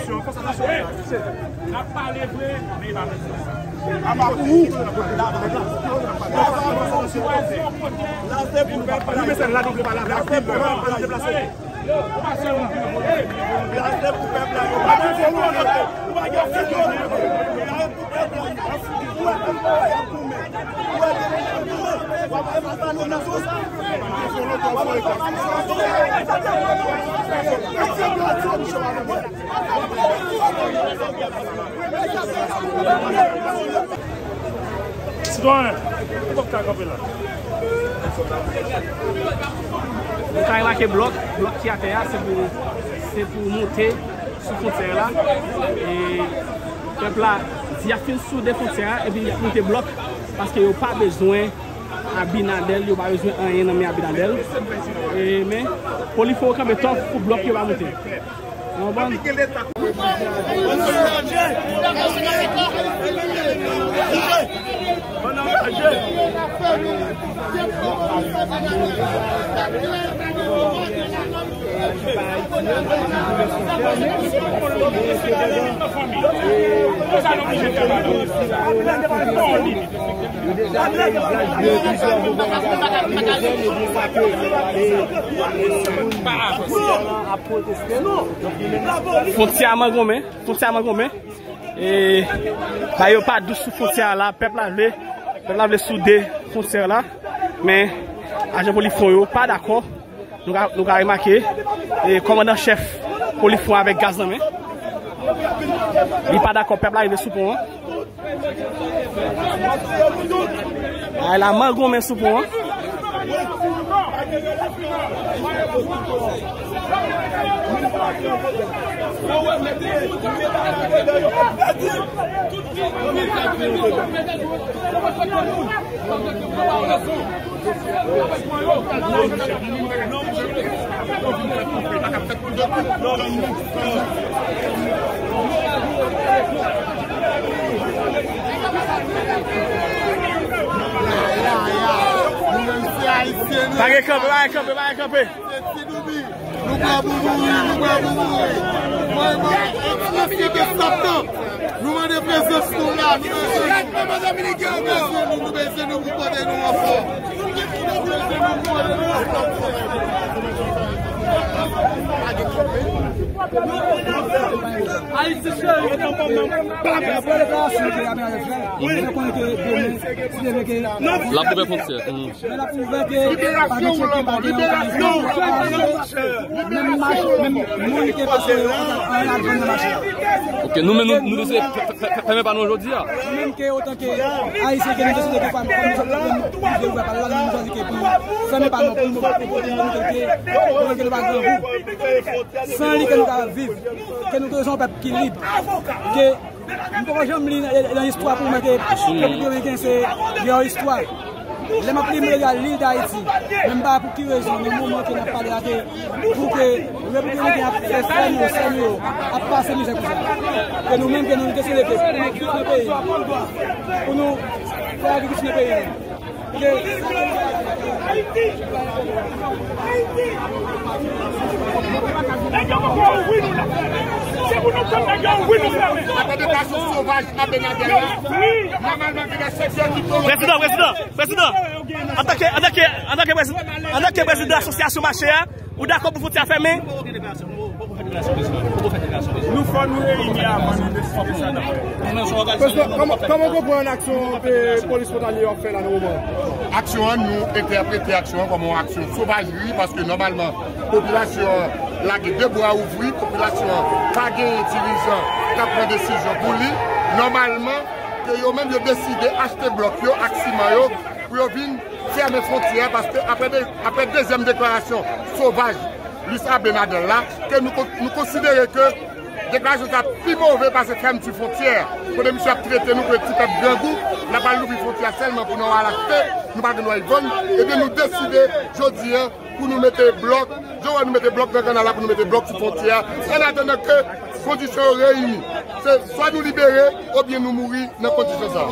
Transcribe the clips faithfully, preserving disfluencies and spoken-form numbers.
N ap pale vre, men e pa mèt sa. Chwazi yon kote. Nou mete la, nou vle pale avè anpil lè. Deplase. Sitwayen, ou p ap ka kanpe la. Nou ka remake blòk, blòk ki atè a, se pou, se pou monte sou fwontyè la. E pèp la di y ap fin soude fwontyè a, epi y ap monte blòk, paske yo pa bezwen Abinader, yo pa bezwen anyen nan men Abinader. E, men, Polifwon yo kanpe tòf pou blòk yo pa monte. Ou konprann? Fwontyè a mangonmen, fwontyè a mangonmen. E, bagay yo pa dous sou fwontyè a la, pèp la vle, pèp la vle soude fwontyè la, men ajan Polifwon yo pa dakò. Nou ka, nou ka remake, e, kòmandan chèf Polifwon avèk gaz nan men. Li pa dakò pèp la rive sou pon an. Ay la mangonmen sou pon an. Pa gen kanpe, pa gen kanpe, pa gen kanpe. Se ti Doubi. Nou prè pou mouri, nou prè pou mouri. Mwen, mwen, e ti mesye de sòt nan. Nou mande prezans nou la, nou bezwen nou. Nou bezwen nou, nou bezwen nou pou pote nou anfòm. Nou bezwen nou pou pote nou anfòm. Ayiti cheri. Apre deklarasyon ke Abinader fè, mwen konnen ke demen, si Dye vle ke l ap ouvè fwontyè. Lè l ap ouvè ke pa gen tcheke, pa gen okazyon, menm mache, menm moun ki pase yo, anyen ap vann nan mache a. Ok, nou menm, nou, nou deside fè-, fè-, fè-, fèmen pa nou jodi a. Nou menm ke otan ke Ayisyen ke nou deside ke pa, kòm nou sòt nan pwoblèm, nou vle ouvè pa la, nou chwazi ke pou fèmen pa nou, pou nou, pou nou, pou nou, ke, pou nou, ke nou pa grangou. San li ke nou ka viv, ke nou te yon pèp ki lib, ke M poko janm li nan, nan istwa pou mwen ke Repiblik Dominikèn se yon istwa. Lè m ap li, m rele a Lil Dayiti. Men m pa wè pou ki rezon, nan moman ke n ap pale a, ke pou ke Repiblik Dominikèn ap fè frè nou yo, sè nou yo, ap pase mizè konsa. Ke nou menm, ke nou deside ke pou nou viv nan peyi nou, pou nou fè agrikilti nan peyi nou. Apre deklarasyon sovaj Abinader la, nòmalman gen de sektè ki pwolonje. Prezidan, prezidan, prezidan. Antanke, antanke, antanke prezidan, antanke prezidan asosyasyon mache a, ou dakò pou fwontyè a fèmen? Nou fò nou reyini avan nou deside sa. Prezidan, kòman, kòman w konprann aksyon, e, polis fwontalye yo ap fè la nan moman an? Aksyon an, nou entèprete aksyon an kòm yon aksyon sovajri, paske nòmalman popilasyon an lage de bra ouvri, popilasyon an pa genyen dirijan k ap pran desizyon pou li. Nòmalman, ke yo menm yo deside achte blòk yo ak siman yo pou yo vin fèmen fwontyè a, paske apre de, apre dezyèm deklarasyon sovaj Luis Abinader la, ke nou kon-, nou konsidere ke deklarasyon sa pi move pase fèmti fwontyè a. Kote misye ap trete nou kote ti pèp grangou, n ap al louvri fwontyè a sèlman pou nou al achte, nou pa gen dwa vann, ebyen nou deside jodi a pou nou mete blòk, jan w wè nou mete blòk nan kannal la, pou nou mete blòk sou fwontyè a, an atandan ke kondisyon yo reyini. Se swa nou libere, oubyen nou mouri nan kondisyon sa a.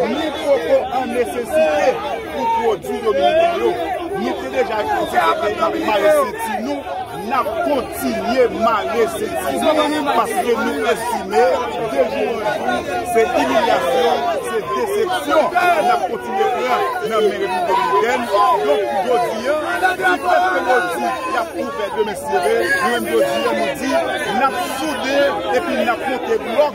Nou poko an nesesite pou pwodui dominiken yo. Nou te deja konstate n ap mare senti nou, n ap kontinye mare senti nou, paske nou estime de jou an jou se imilyasyon, se desepsyon n ap kontinye pran nan men Repiblik Dominikèn. Donk, jodi a, difèt ke yo di y ap ouvè demen sere, nou menm jodi a nou di n ap soude epi n ap monte blòk,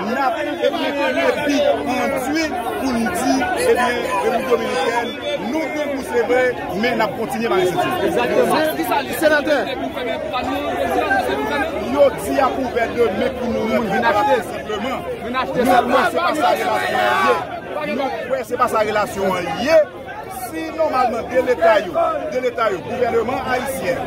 n ap, ebyen, krepi andui pou n di, ebyen, Repiblik Dominikèn, nou gen gou se vre, men n ap kontinye mare senti. Egzakteman. Senatè. Yo di y ap ouvè demen pou nou rantre, tout senpleman. Nou kwè se pa sa relasyon an ye. Nou kwè se pa sa relasyon an ye. Si nòmalman de leta yo, de leta yo, gouvèneman ayisyen,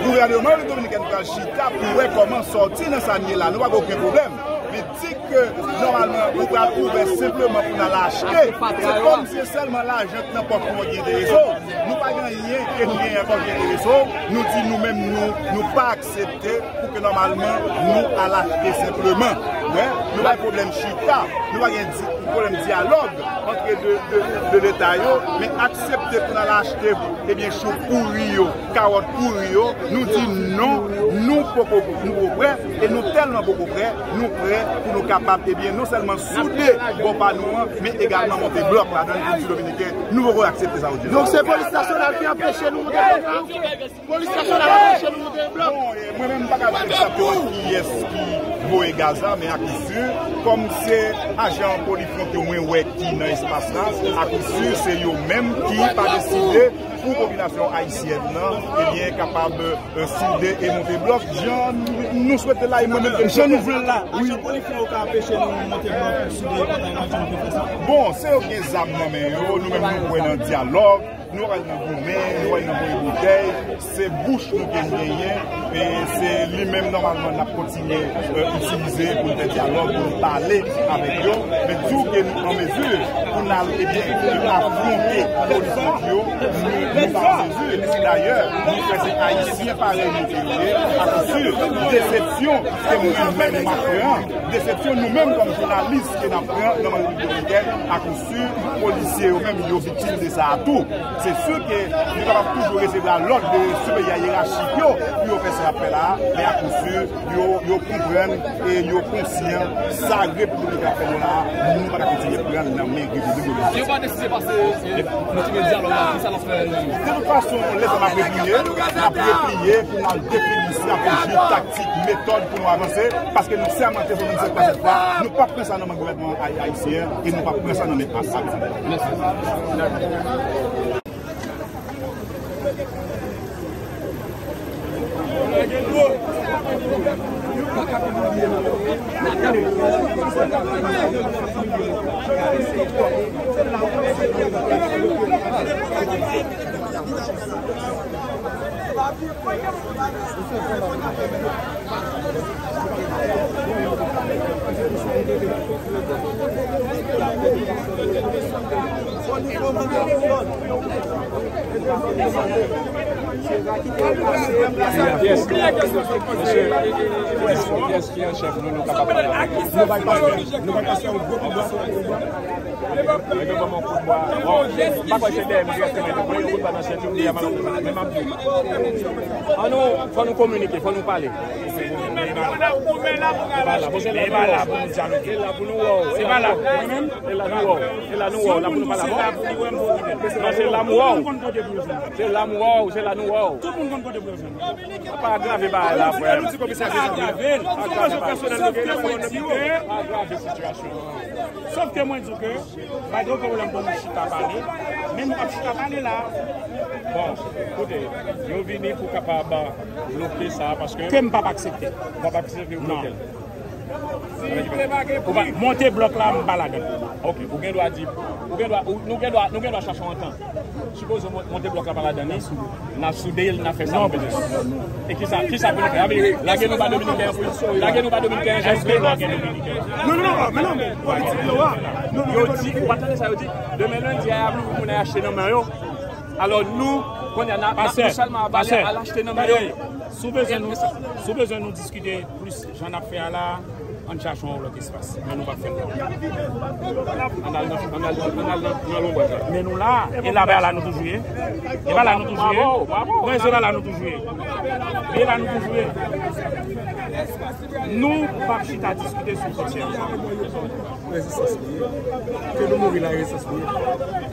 gouvèneman Repiblik Dominikèn pral chita pou wè kòman sòti nan sa n ye la, nou pa gen okenn pwoblèm. Men di ke nòmalman ou pral ouvè senpleman pou n al achte, se kòm se sèlman lajan k nan pòch nou an ki enterese w. Nou pa gen anyen ke nou genyen ankò ki enterese w. Nou di nou menm nou, nou pa aksepte pou ke nòmalman nou al achte senpleman. Wè, nou pa gen pwoblèm chita, nou pa gen di-, pwoblèm dyalòg antre de, de, de leta yo, men aksepte pou n al achte, ebyen, chou pouri yo, kawòt pouri yo, nou di non, nou poko, nou poko prè, e nou tèlman poko prè, nou prè pou nou kapab, ebyen, non sèlman soude bò pa nou an, men egalman monte blòk ladan l pou di Dominiken, nou poko aksepte sa yo di. Donk se polis nasyonal ki anpeche nou monte blòk la? Polis nasyonal anpeche nou monte blòk. Bon, e, mwen menm m pa ka di egzakteman kiyès ki voye gaz la, men akousir, kòm se ajan Polifront yo mwen wè ki nan espas la, akousir se yo menm ki pa deside pou popilasyon ayisyèn nan, ebyen, kapab, e, soude e monte blòk, jan nou swete la, e mwen menm ke m swete. Jan nou vle l la, wi. Ajan Polifront yo ka anpeche nou monte blòk pou soude, pandan nou fè sa? Bon, se yo ki gen zam nan men yo, nou menm nou kwè nan dyalòg. Nou pa pral nan goumen, nou pa pral nan voye boutèy. Se bouch nou ke n genyen, e se li menm nòmalman n ap kontinye, e, itilize pou n fè dyalòg, pou n pale avèk yo. Men di w ke nou an mezi pou n al, ebyen, afwonte polis yo, nou, nou pa an mezi. Dayè, nou kwè se Ayisyen parèy nou ke yo ye, akoz desepsyon ke mwen menm m ap pran, desepsyon nou menm kòm jounalis ke n ap pran nan Repiblik Dominikèn, akoz si polisye yo menm yo viktim de sa a tou. Se si ke nou kapab toujou resevwa lòd de siperyè yerachik yo pou yo fè sa y ap fè la a, men akoz si yo, yo konprann e yo konsyan sa Repiblik la ap fè nou la a, nou pa ka kontinye pran l nan men Repiblik Dominikèn. Yo pa deside pase, e, nou ti gen dyalòg la, kisa n ap fè? De tout fason, lè sa n ap repliye, n ap repliye pou n al defini estrateji, taktik, metòd pou nou avanse, paske nou sèmante sou vennsenk pa sèt fwa, nou p ap pran sa nan men gouvènman ay-, ayisyen an, e nou p ap pran sa nan men Asad. Mèsi. Kiyès ki, kiyès ki an chèf nou, nou kapab pale avè l? Nou bay pastè, nou bay pastè yon gwo kout bwa. Nèg yo ban m yon kout bwa. Bon, m pa kwè se dèyè m dirèkteman, yo pran yon kout bwa nan chèn yo, men m ap di w. Ann nou, fò nou kominike, fò nou pale. Se pa la pou nou dyaloge. Se pa la pou nou wè w. Se pa la pou nou wè w. Se la nou wè w. La pou nou pale avè w. Non, se la m wè w. Se la m wè w. Se la nou wè w. Tout moun konn kote pou yo jwenn. Pa agrave bagay la, frè. Pa agrave l. Pa agrave bagay. Sof ke mwen di w ke, sof ke mwen di w ke, pa gen okenn pwoblèm pou nou chita pale, men nou p ap chita pale la. Bon, koute, yo vini pou kapab bloke sa, paske ke m p ap aksepte. Ou p ap aksepte yo bloke l? Ou pa, monte blòk la, m pa ladan. Ok, ou gen dwa di, ou gen dwa, ou, nou gen dwa, nou gen dwa chache yon antant. Sipoze mon-, monte blòk la pa ladan li, n ap soude l, n ap fè sa nou bezwen. E kisa, kisa pou nou fè? Lage nou ba Dominiken an pou, lage nou ba Dominiken an, jès pe lage Dominiken an. Non, non, non, men non, men politik yo a. Yo di, ou pa tande sa yo di? Demen lendi a, y ap louvri moun al achte nan men yo. Alò nou, kounye a, n ap, n ap non sèlman ap ale, al achte nan men yo. Si w bezwen nou, si w bezwen nou diskite plis jan n ap fè a la, Ann chache yon lòt espas, men nou p ap fè l la. Ann al nan, ann al nan, ann al nan, nan lonbraj la. Men nou la, e la, pa la nou toujou ye. E pa la nou toujou ye. Non, e se pa la nou toujou ye. E la nou toujou ye. Nou p ap chita diskite sou fwontyè. Rezistans li ye. Ke nou mouri la, rezistans li ye.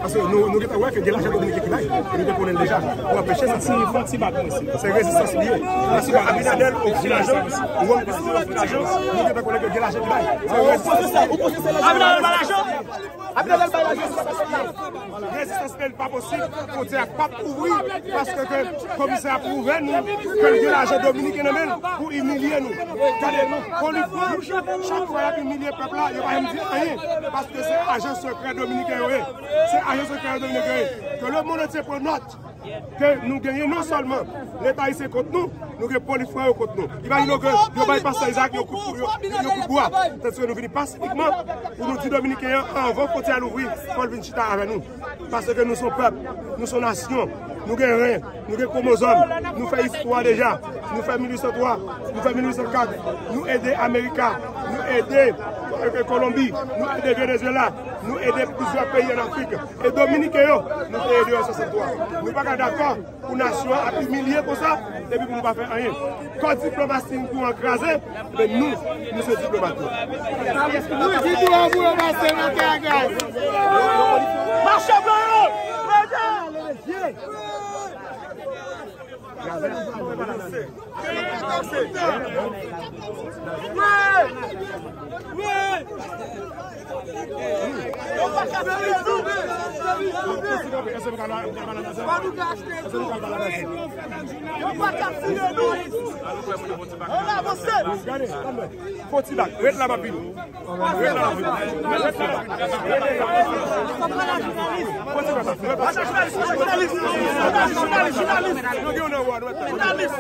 Paske nou, nou gentan wè ke gen lajan dominiken ki bay. E nou te konnen l deja. Pou anpeche sa. Fon ti, fon ti bak mwen si. Se rezistans li ye. Paske Abinader, o fil a jan, ou wè, paske o fil a jan, nou gentan konnen ke gen lajan ki bay. Se rezistans li ye. Abinader bay lajan. Abinader bay lajan. Rezistans li pa posib, fwontyè a p ap ouvri, paske ke komisè a pwouve nou ke l gen lajan dominiken nan men l pou imilye nou. Gade, Polifrans, chak fwa y ap imilye pèp la, yo pa janm di anyen, paske se ajan sekrè dominiken yo ye. Se ajan sekrè dominiken yo ye. Ke lemonn antye pran nòt ke nou genyen non sèlman Leta ayisyen kont nou, nou gen Polifrans yo kont nou. Imajine w ke yo bay pastè Isaac yon kout, yon, yon kout bwa, tandiske nou vini pasifikman pou nou di dominiken an, anvan fwontyè a louvri, fò l vin chita avè nou. Paske nou se yon pèp, nou se yon nasyon, nou gen ren, nou gen kwomozòm, nou fè istwa deja, nou fè mil uit san twa, nou fè mil uit san kat, nou ede Amerika, nou ede, e, Kolonbi, nou ede Venezuela, nou ede plizyè peyi ann Afrik. E dominiken yo, nou te ede yo an swasannntwa. Nou pa ka dakò pou nasyon an ap imilye konsa, epi pou nou pa fè anyen. Kò diplomasi nou an kraze, men nou, nou se diplomat yo. Wi, di tou an pou yo pase nan tè a gaz. Mache blan yo! Mèt ale mesye! Yo pa ka tire nou. Yo pa ka tire nou. Ann avanse. Fon ti bak. Ret la, papi. Ret la, papi. Ret la. Fon ti bak. Jounalis, jounalis, jounalis, jounalis. Jounalis.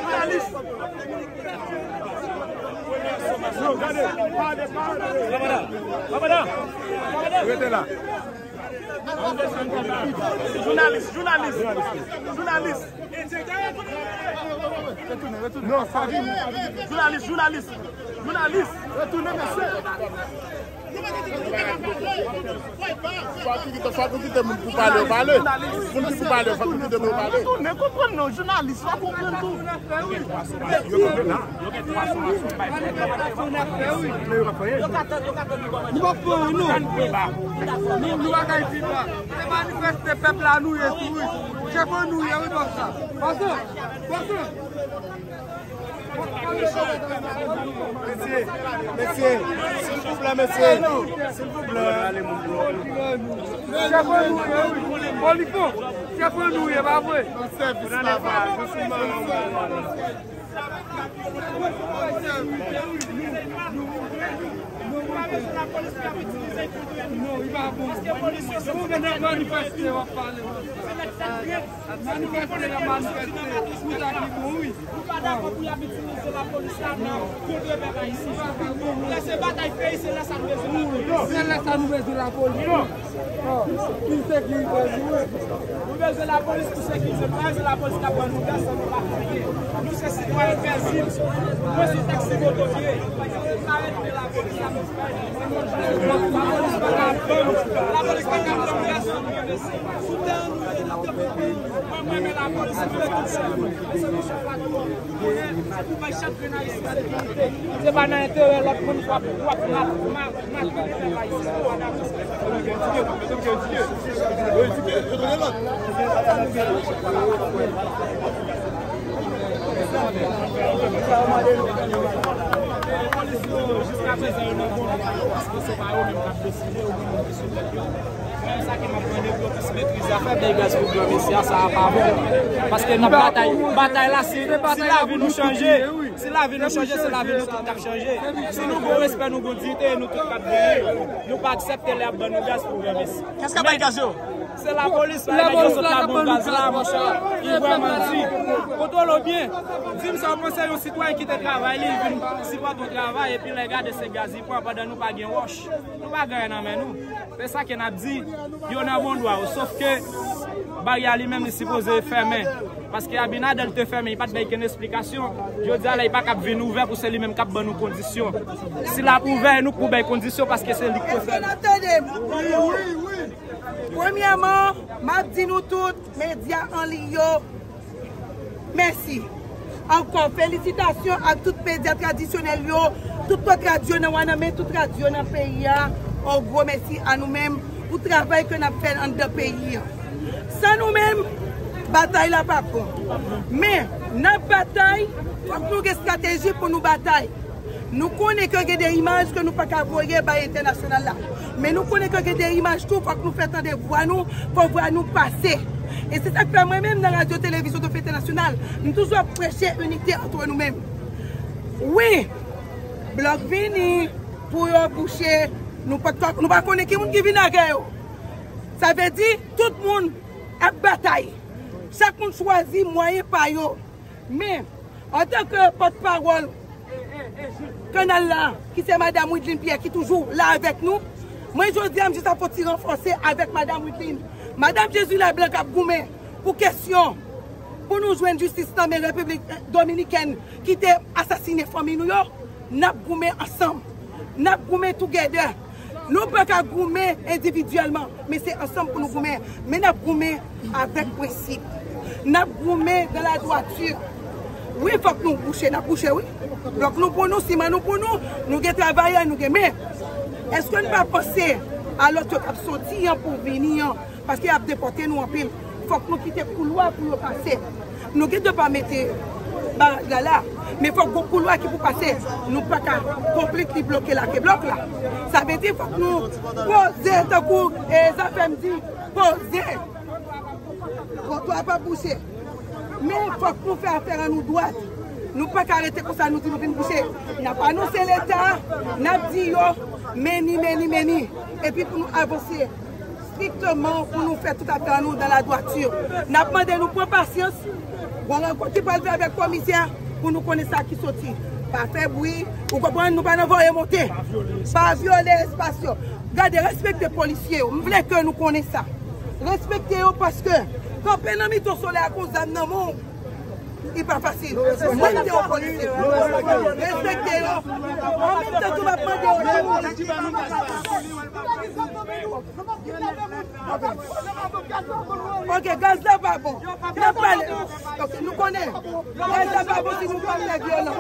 Jounalis. Rete la. Jounalis, jounalis. Jounalis. Non, sa vini. Jounalis, jounalis. Jounalis. Retounen, mesye. Fòk ou kite, fòk ou kite moun pou pale, yo pale. Moun ki pou pale, fòk ou kite moun yo pale. Tounen, konprann non, jounalis, fòk ou konprann tou. Yo gen twa sou, yo gen twa sou, bay. Nou p ap fè anyen, non. Nou, nou pa ka isit la. Se manifeste pèp la nou ye tou, wi. Chèf nou ye, wi, bòs la. Pase, pase. Mesye, mesye, silvouplè, mesye, silvouplè. Chèf nou ye, wi. Polifrans, chèf nou ye, pa vre? Nan sèvis la, pa. Nou pa bezwen lapolis pou y ap itilize kont nou. Non, li pa bon. Paske polis yo se... Ou vin nan manifeste, w ap pale. Se nèg tèt grenn. Manifeste, y ap manifeste. Ou ta ki bon, wi. Nou pa dakò pou y ap itilize lapolis la nan kont pèp ayisyen. Lè se batay peyi, se lè sa nou bezwen lapolis. Se lè sa nou bezwen lapolis. Pou sekirite nou. Nou bezwen lapolis pou sekirite nou. Nou pa bezwen lapolis k ap ban nou gaz san nou pa fè anyen. Nou se sitwayen pèzib. Mwen se taksi moto m ye. Sa rete lapolis la. Lapolis pa ka ban nou, lapolis pa ka ban nou gaz san nou envesti. Sou tè an nou ye, n ap kanpe pou nou. Mwen, mwen renmen lapolis, mwen renmen tout sa. Mwen se yon chèf patwon. Pou bay chak grenn ayisyen sekirite. Se pa nan enterè lòt moun w ap, w ap ma-, ma-, maltrete pèp ayisyen. Polis yo, jiska prezan, yo nan bon lòt, paske se pa yo menm k ap deside, yo menm yo deside tèt yo. Menm sa ke m ap mande pou yo plis metrize afè bay gaz pou gran mesye a, sa a pa bon. Paske n ap batay, batay la, si, si lavi nou chanje, si lavi nou chanje, se lavi nou tout k ap chanje. Si nou gon respè, nou gon diyite, nou tout k ap genyen. Nou pa aksepte lè y ap ban nou gaz pou gran mesye. Kiyès k ap bay gaz yo? Se lapolis la, nèg yo sot la ban gaz la, monchè. Li vrèman di. Kontwole w byen. Di m sa w panse yon sitwayen kite travay li, li vin sipòte yon travay, epi lè gade se gaz li pran pandan nou pa gen wòch. Nou pa gen anyen nan men nou. Se sa ke n ap di. Yo nan bon dwa yo. Sof ke baryè a li menm li sipoze fèmen. Paske Abinader te fèmen, li pa t bay kenn esplikasyon. Jodi a la, li pa kab vin ouvè pou se li menm k ap ban nou kondisyon. Si l ap ouvè, nou pou bay kondisyon paske se li k te fèmen. Èske n ap tande m? Premyèman, m ap di nou tout, medya an liy yo, mèsi. Ankò, felisitasyon ak tout medya tradisyonèl yo, tout lòt radyo nan Wanament, tout radyo nan peyi a, yon gwo mèsi a nou menm pou travay ke n ap fè anndan peyi a. San nou menm, batay la pa pran. Men, n ap batay, fòk nou gen estrateji pou nou batay. Nou konnen ke gen de imaj ke nou pa ka voye bay entènasyonal la. Men nou konnen ke gen de imaj tou, fòk nou fè tande vwa nou, fòk vwa nou pase. E se sa k fè mwen menm nan radyo televizyon Defi Entènasyonal, m toujou ap preche inite antre nou menm. Wi, blòk vini pou yo bouche, nou pa, nou pa konnen ki moun ki vini avè yo. Sa vle di, tout moun ap batay. Chak moun chwazi mwayen pa yo. Men, antanke pòtpawòl kanal la, ki se Madam Wideline Pierre, ki toujou la avèk nou, mwen, jodi a, m jis ap fè yon ti ranfòse avèk Madam Wideline. Madam Jezila Blanc k ap goumen pou kesyon, pou nou jwenn jistis nan men Repiblik Dominikèn ki te asasinen fanmi nou yo, n ap goumen ansanm. N ap goumen together. Nou pa ka goumen endividyèlman, men se ansanm pou nou goumen. Men n ap goumen avèk prensip. N ap goumen dans la droiture. Wi, fòk nou bouche, n ap bouche, wi. Blòk nou pou nou, siman nou pou nou, nou gen travayè, nou gen, men èske n pa panse a lòt yo k ap soti an pou vini an? Paske y ap depòte nou anpil. Fòk nou kite koulwa pou yo pase. Nou gen dwa pa mete baraj la la, men fòk gon koulwa ki pou pase. Nou pa ka konpletli bloke la ke blòk la. Sa vle di fòk nou poze tankou, e, Zafèm di, poze. Twotwa pa bouche. Men fòk nou fè afè an nou dwat. Nou pa ka rete konsa, nou di nou vin bouche. N ap anonse Leta, n ap di yo, meni, meni, meni. Epi pou nou avanse. Strikteman pou nou fè tout afè nou dans la droiture. N ap mande nou pran pasyans. Gon rankont ki pral fè avèk komisè pou nou konnen sa ki soti. Pa fè bri, ou konprann, nou pa nan voye monte. Pa vyole espas yo. Gade, respekte polisye yo. M vle ke nou konnen sa. Respekte yo paske kanpe nan mitan solèy ak yon zam nan men w, li pa fasil. Mwen, m te yon polisye. Respekte yo. An menm tan tou, m ap mande yo tou. Ok, gaz la pa bon. N ap pale. Ok, nou konnen. Gaz la pa bon si nou pa fè vyolans.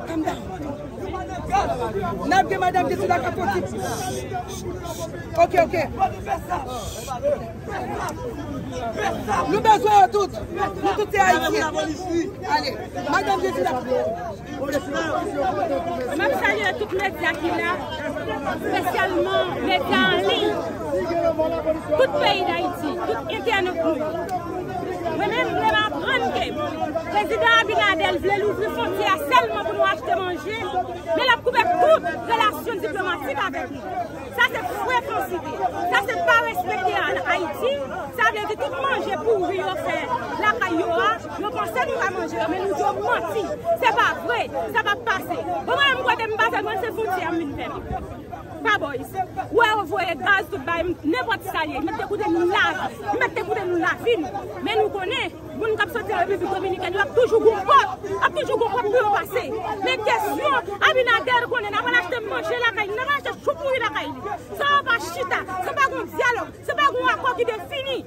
Calm down. N ap gen madanm Jezila k ap fè ti. Ok, ok. Nou bezwen yo tout. Nou tout se Ayisyen. Ale, madanm Jezila. M ap salye tout medya ki la, espesyalman medya an liy, tout peyi Dayiti, tout entènot nou yo. Mwen menm, m vle m aprann ke prezidan Abinader vle louvri fwontyè a sèlman pou nou achte manje, men l ap koupe tout relasyon diplomatik avèk nou. Sa se frekans ide. Sa se pa respekte an Ayiti. Sa vle di tout manje pouri yo fè lakay yo a, yo panse nou ka manje yo, men nou di yo manti. Se pa vre. Sa p ap pase. Bon, mwen menm kote m pase, mwen se fwontyè a m vin fèmen. Pa bò isit. Ou wè yo voye gaz tout bay, m, nenpòt sa l ye. M mèt te koute nou lavi. M mèt te koute nou lavi nou. Men nou konnen, moun k ap soti nan Repiblik Dominikèn yo ap toujou gon pòt, ap toujou gon pòt pou yo pase. Men kesyon, Abinader konnen, n ap al achte manje lakay li, n ap al achte choupouri lakay li. San yo pa chita, san pa gon dyalòg, san pa gon akò ki defini.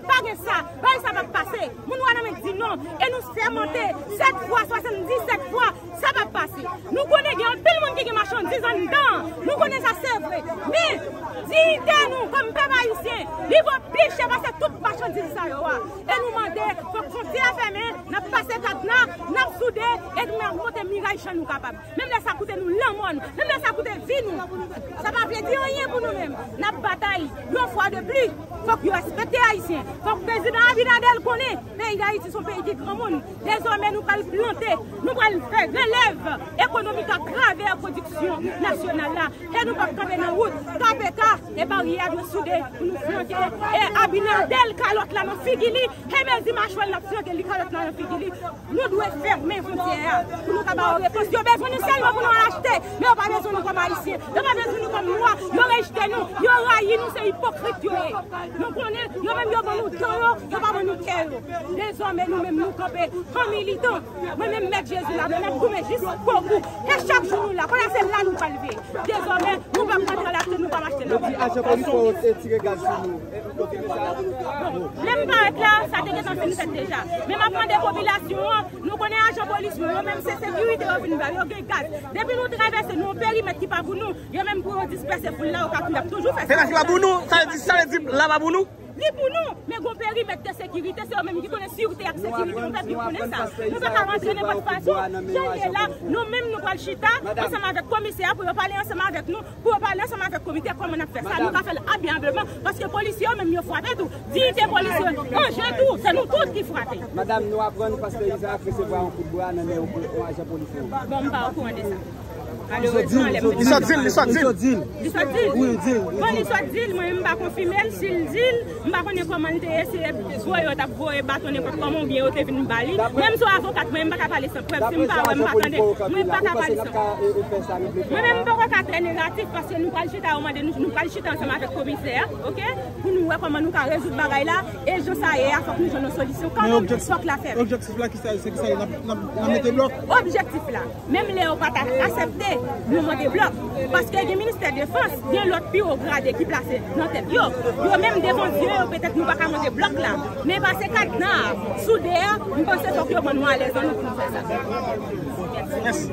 Pa gen sa, bagay sa p ap pase. Moun Wanament di non, e nou sèmante sèt fwa, swasanndisèt fwa, sa p ap pase. Nou konnen gen anpil moun ki gen machandiz anndan, nou konnen sa se vre. Men, diyite nou kòm pèp ayisyen, li vo pi chè pase tout machandiz sa yo a. E nou mande, fòk fwontyè a fèmen, n ap pase kadna, n ap soude, e n ap monte miray jan nou kapab. Menm lè sa koute nou lanmò nou, menm lè sa koute vi nou, sa pa vle di anyen pou nou menm. N ap batay, yon fwa de pli, fòk yo respekte Ayisyen, fòk prezidan Abinader konnen, peyi Dayiti se yon peyi ki granmoun. Dezòmè nou pral plante, nou pral fè relèv ekonomik atravè pwodiksyon nasyonal la. E nou p ap kanpe nan wout, K P K, E baryè a dwe soude pou nou flanke. E Abinader kalòt la nan figi li. E mezi machwè l ap flanke li kalòt la nan figi li. Nou dwe fèmen fwontyè a pou nou ka ba yo repons. Yo bezwen nou sèlman pou nou al achte, men yo pa bezwen nou kòm Ayisyen. Yo pa bezwen nou kòm nwa. Yo rejte nou. Yo rayi nou. Se ipokrit yo ye. Nou konnen yo menm yo ban nou dan yo, yo pa ban nou kè yo. Dezòmè nou menm nou kanpe an militan. Mwen menm Mèt Jezi la, mwen ap goumen jis bokou. E chak jou nou la, kounye a se la nou pral veye. Dezòmè, nou p ap rantre lakay nou, nou p ap achte nan. Yo di ajan polis yo te tire gaz sou nou. Lè m parèt la, sa te gentan fin fèt deja. Men m ap mande popilasyon an, nou konnen ajan polis yo, yo menm se sekirite yo vin ba yo, gen gaz. Depi nou travèse, nou yon perimèt ki pa pou nou, yo menm pou yo dispèse foul la, yo ka tou, y ap toujou fè sa. Perimèt ki pa pou nou, sa vle di, sa vle di la pa pou nou? Li pou nou, men gon perimèt de sekirite, se yo menm ki konnen sirte ak sekirite, nou pèp yo konnen sa. Nou pa ka rantre nenpòt fason. Jan l ye la, nou menm nou pral chita ansanm avèk komisè a pou yo pale ansanm avèk nou, pou yo pale ansanm avèk komite, kòman n ap fè sa, nou ka fè l amyableman, paske polisye yo menm yo frape tou. Diyite polisye yo an je tou, se nou tout ki frape. Madanm, nou aprann pastè Izaak resevwa yon kout bra nan men yon, yon ajan polisye. Bon, m pa okouran de sa. Malerezman, lè m te... Li sot di l, li sot di l. Li sot di l? Wi, di l. Bon, li sot di l, mwen menm m pa konfime l, si l di l, m pa konnen kòman l te ye, se voye yo t ap voye baton nenpòt kòman oubyen yo te vin ba li. Mwen menm se yon avokat, mwen menm m pa ka pale san prèv, si m pa wè, m pa tande, mwen pa ka pale san prèv. Mwen menm m poko ka trè negatif paske nou pral chita, yo mande nou, nou pral chita ansanm avèk komisè a, oke? Pou nou wè kòman nou ka rezoud bagay la, e jan sa ye a, fòk nou jwenn yon solisyon kanmenm, fòk la fèt. Objektif la, ki sa, se ki sa, n ap, n ap, n ap mete blòk? Objektif la, menm lè yo pa ta aksepte, nou mande blòk. Paske gen ministè defans, gen lòt pi wo grade ki plase nan tèt yo. Yo menm devan zye yo, petèt nou pa ka mande blòk la. Men pase kadna a, sou de a, m panse fòk yo ban nou alèz an nou pou nou fè sa. Mèsi.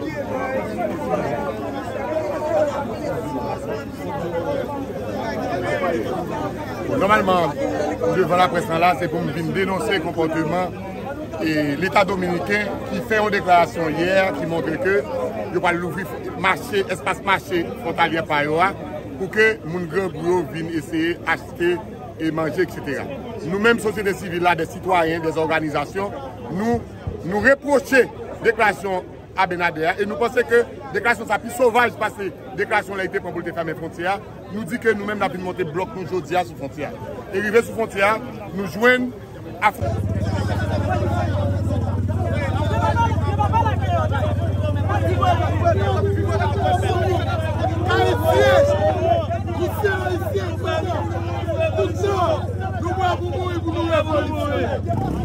Bon, nòmalman, devan laprès lan la, se pou m vin denonse konpòteman, e, Leta dominiken ki fè yon deklarasyon yè ki montre ke yo pral louvri mache, espas mache fwontalyè pa yo a, pou ke moun grangou yo vin eseye achte e manje, etsetera. Nou menm, sosyete sivil la, de sitwayen, de òganizasyon, nou, nou repwoche deklarasyon Abinader a, e nou panse ke deklarasyon sa pi sovaj pase deklarasyon lè li te pran pou l te fèmen fwontyè a. Nou di ke nou menm n ap vin monte blòk nou jodi a sou fwontyè a. E rive sou fwontyè a, nou jwenn afron- Ayisyen, nou se Ayisyen, frè nou. Tout tan, nou prè pou mouri pou nou revolisyonnen.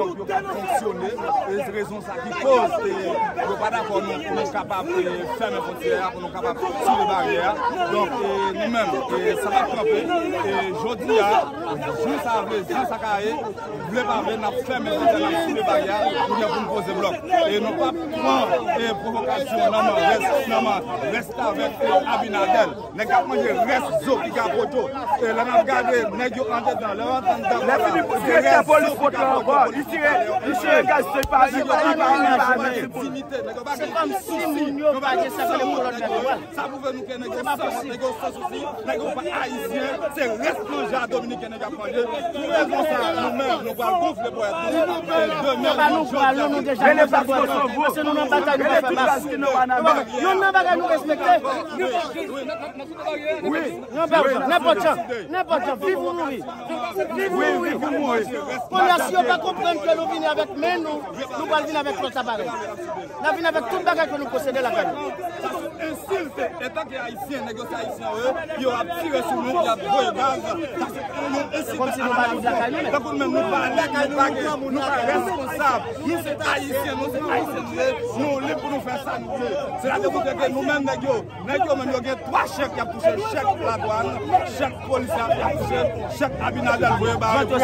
Donk, yo p ap fonksyone. E se rezon sa ki koz, e, yo pa dakò nou, pou nou kapab, e, fèmen fwontyè a, pou nou kapab soulve baryè a. Donk, e, nou menm, e, sa p ap kanpe. E, jodi a, jan sa vle, jan sa ka ye, vle pa vle, n ap fèmen fwontyè, n ap soulve baryè a, pou gen pou n poze blòk. E nou p ap pran, e, pwovokasyon nan men rès, nan men rèstavèk, e, Abinader. Nèg k ap manje rès zo ki kapot yo. E lè n ap gade nèg yo andedan, lè w antre anndan, lè Filip tire tè polis pot la ankò, li tire, li tire gaz, se pa, li pa, li pa, li pa, li pa. Se kòmsi moun yo pa gen sa k rele kolòn nan vwa. Sa pwouve nou ke nèg yo san, nèg yo san sousi, nèg yo pa ayisyen, se rès manje a dominiken nèg ap manje. Pou rezon sa, nou menm, nou pral gonfle ponyèt nou. E demen, nou pral, nou deja nan batay, nou pa fè mas. Yonn nan bagay nou respekte. Wi. Nan pa jan, nenpòt jan, nenpòt jan, viv ou mouri. Viv ou mouri. Kounya, si yo pa konprann ke nou vini avèk men nou, nou pral vin avèk lòt aparèy. N ap vin avèk tout bagay ke nou posede lakay nou. Sa se yon ensilte. Etanke ayisyen, nèg yo se ayisyen, yo, yo ap tire sou nou, y ap voye gaz. Sa se yon ensilte a la rasis. Tankou nou menm, nou pa, nou pa, nou pa responsab. Nou se ayisyen, nou se ayisyen nou ye. Nou lib pou nou fè sa nou vle. Se la te montre ke nou menm, nèg yo, Nèg yo menm yo gen twa chèk y ap touche, chèk ladwàn, chèk polis y ap, y ap touche, chèk Abinader voye ba yo.